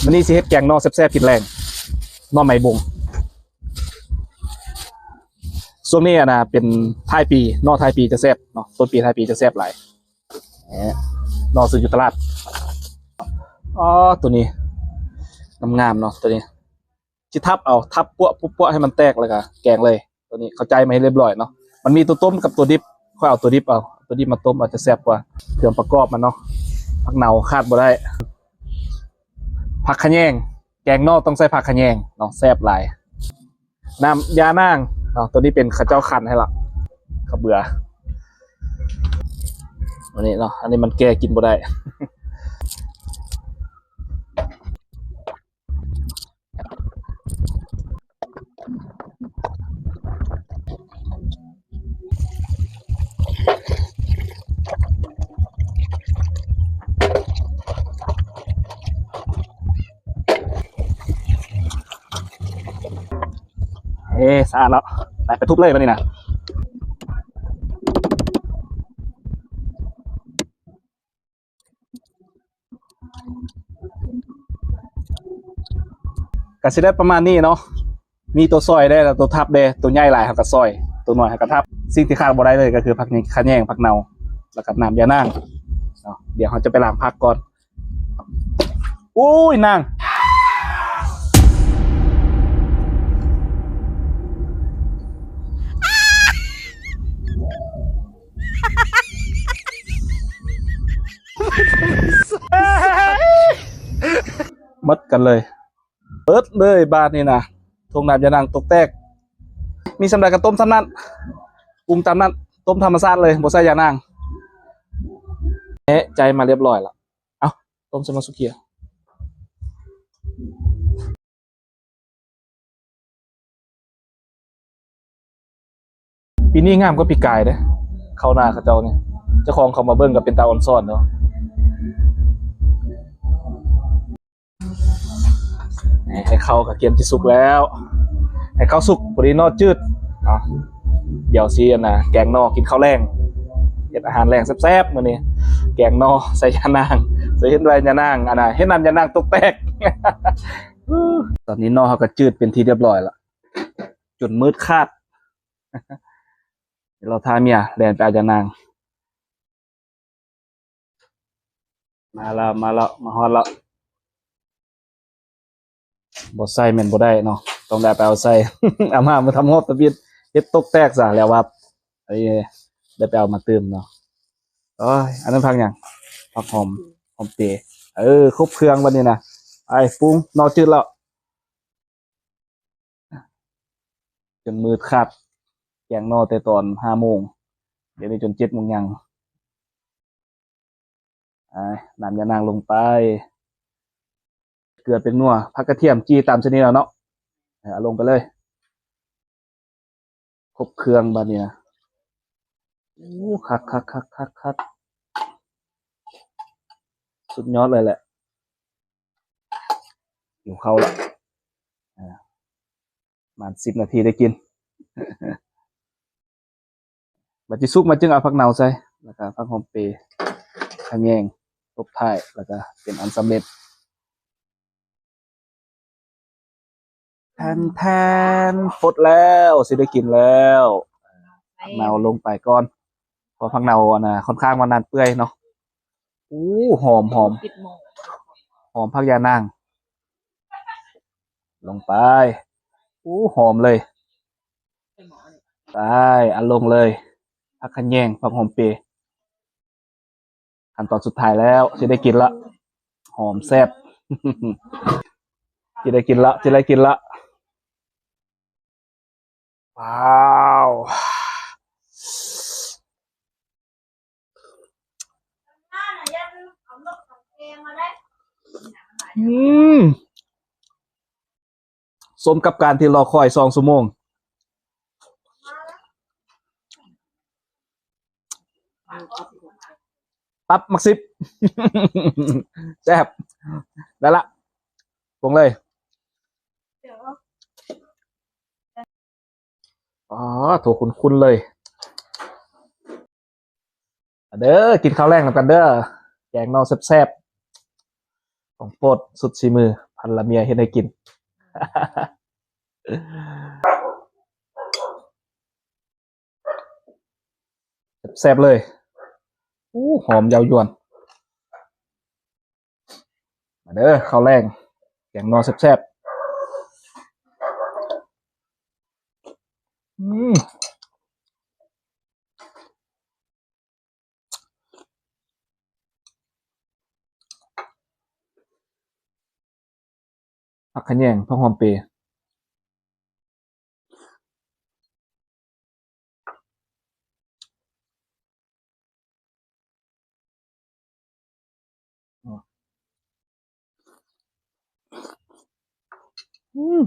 ມື້ນີ້ຊິເຮັດແກງໜໍ່ແຊບໆກິນແລງ ໜໍ່ໄມ້ບົງ. ຊ່ວງນີ້ອັນນ່າເປັນທ້າຍປີ ໜໍ່ທ້າຍປີຈະແຊບເນາະ ຕົ້ນປີທ້າຍປີຈະແຊບຫຼາຍ. ແໝ ໜໍ່ຊື້ຢູ່ຕະຫຼາດ. ອໍ ໂຕນີ້ງາມໆເນາະ ໂຕນີ້ຊິທັບເອົາ ທັບປົວໆ ປົວໆ ໃຫ້ມັນແຕກ ແລ້ວກະແກງເລີຍ. ໂຕນີ້ເຂົາຈ່າຍມາໃຫ້ຮຽບຮ້ອຍເນາະ ມັນມີໂຕຕົ້ມກັບໂຕດິບ ຂ້ອຍເອົາໂຕດິບເອົາ ໂຕດິບມາຕົ້ມເອົາ ຈະແຊບກວ່າ. ເຄື່ອງປະກອບມັນເນາະ ຜັກເນົ່າຂາດບໍ່ໄດ້ ຜັກຂະແຍງ ແກງໜໍ່ຕ້ອງໃສ່ຜັກຂະແຍງເນາະ ແຊບຫຼາຍ. ນ້ຳຢານາງເນາະ ໂຕນີ້ເປັນເຂົາເຈົ້າຄັ້ນໃຫ້ລະ ເຂົ້າເບືອ ອັນນີ້ເນາະ ອັນນີ້ມັນແກ່ກິນບໍ່ໄດ້. ເອີ ສະອາດແລ້ວ ໄປ ໄປທຸບເລີຍບາດນີ້ນະ. ກະຊິໄດ້ປະມານນີ້ເນາະ ມີໂຕຊອຍແດ່ ແລ້ວໂຕທັບແດ່ ໂຕໃຫຍ່ຫຼາຍເຮົາກະຊອຍ ໂຕນ້ອຍເຮົາກະທັບ. ສິ່ງທີ່ຂາດບໍ່ໄດ້ເລີຍກະຄືຜັກຂະແຍງ ຜັກເນົ່າ ແລ້ວກະນ້ຳຢານາງເນາະ. ດຽວເຮົາຈະໄປລ້າງຜັກກ່ອນ. ໂອ້ຍ ນາງ ໝົດກັນເລີຍ ເບິດເລີຍບາດນີ້ນະ. ຖົງນ້ຳຢານາງຕົກແຕກ ມີສ່ຳໃດກະຕົ້ມສ່ຳນັ້ນ ປຸງຕາມນັ້ນ ຕົ້ມທຳມະຊາດເລີຍ ບໍ່ໃສ່ຢານາງ. ແໝ ຈ່າຍມາຮຽບຮ້ອຍລະ. ເອົ້າ ຕົ້ມໃສ່ໝໍ້ສຸກເຂຍ. ປີນີ້ງາມກວ່າປີກາຍເດ້ ເຂົ້ານາເຂົາເຈົ້ານີ້ ເຈົ້າຂອງເຂົາມາເບິ່ງກະເປັນຕາອອນຊອນເນາະ. ໃຫ້ເຂົ້າກະກຽມຊິສຸກແລ້ວ ໃຫ້ເຂົ້າສຸກ ພໍດີໜໍ່ຈືດເນາະ. ດຽວຊິອັນນ່າ ແກງໜໍ່ກິນເຂົ້າແລງ ເຮັດອາຫານແລງແຊບໆມື້ນີ້ ແກງໜໍ່ໃສ່ຢານາງ ໃສ່ເຫັນໃບຢານາງ ອັນນ່າ ເຫັນນ້ຳຢານາງຕົກແຕກ. ຕອນນີ້ໜໍ່ເຮົາກະຈືດເປັນທີ່ຮຽບຮ້ອຍລະ ຈົນມືດຂາດ. ດຽວລໍຖ້າເມຍແລ່ນໄປເອົາຢານາງ. ມາແລ້ວ ມາແລ້ວ ມາຮອດແລ້ວ. ບໍ່ໃສ່ແມ່ນບໍ່ໄດ້ເນາະ ຕ້ອງໄດ້ໄປເອົາໃສ່. ອາມ່າມາທຳຮອບທຳອິດ ເຮັດຕົກແຕກຊະແລ້ວວ່າ ໄດ້ໄປເອົາມາຕື່ມເນາະ. ໂອ້ຍ ອັນນັ້ນຜັກຫຍັງ? ຜັກຫອມ ຫອມເປ. ເອີ ຄົບເຄື່ອງບາດນີ້ນະ ໄປປຸງ. ໜໍ່ຈືດແລ້ວ ຈົນມືດຂາດ ແກງໜໍ່ແຕ່ຕອນຫ້າໂມງ ດຽວນີ້ຈົນເຈັດໂມງຍັງ. ອ່າ ນ້ຳຢານາງລົງໄປ ເກືອ ແປ້ງນົວ ຜັກກະທຽມຈີ່ຕາມຊະນິດແລ້ວເນາະ ເອົາລົງໄປເລີຍ. ຄົບເຄື່ອງບາດນີ້ນະ. ໂອ້ ຄັກໆໆໆໆ ສຸດຍອດເລີຍແຫຼະ. ຫິວເຂົ້າລະ ອ່າ ປະມານສິບນາທີໄດ້ກິນ. ບັດຊິສຸກມາຈຶ່ງເອົາຜັກເນົ່າໃສ່ ແລ້ວກະຜັກຫອມເປ ຂະແຍງ ຕົບທ້າຍ ແລ້ວກະເປັນອັນສຳເລັດ. ແທນໆ ຟົດແລ້ວ ຊິໄດ້ກິນແລ້ວ. ເອົາລົງໄປກ່ອນ ເພາະຜັກເນົ່າອັນນ່າ ຂ້ອນຂ້າງວ່ານານເປື່ອຍເນາະ. ໂອ້ ຫອມ ຫອມ ຫອມຜັກຢານາງ. ລົງໄປ. ໂອ້ ຫອມເລີຍ. ໄປ ອັນລົງເລີຍ ຜັກຂະແຍງ ຜັກຫອມເປ. ຂັ້ນຕອນສຸດທ້າຍແລ້ວ ຊິໄດ້ກິນລະ ຫອມແຊບ. ຊິໄດ້ກິນລະ ຊິໄດ້ກິນລະ. ວ້າວ ອືມ ສົມກັບການທີ່ລໍຄອຍສອງຊົ່ວໂມງ. ປັບໝາກສິບ ແຊບ. ໄດ້ລະ ປົງເລີຍ. ອໍ ໂຖ ຄຸ້ນໆເລີຍ. ມາເດີ ກິນເຂົ້າແລງນຳກັນເດີ ແກງໜໍ່ແຊບໆ ຂອງໂປດສຸດສີມື. ພັນລະເມຍເຮັດໃຫ້ກິນ. ແຊບໆເລີຍ. ໂອ້ ຫອມເຍົາຢວນ. ມາເດີ ເຂົ້າແລງ ແກງໜໍ່ແຊບໆ. ອືມ ຜັກຂະແຍງ ຜັກຫອມເປ. ອືມ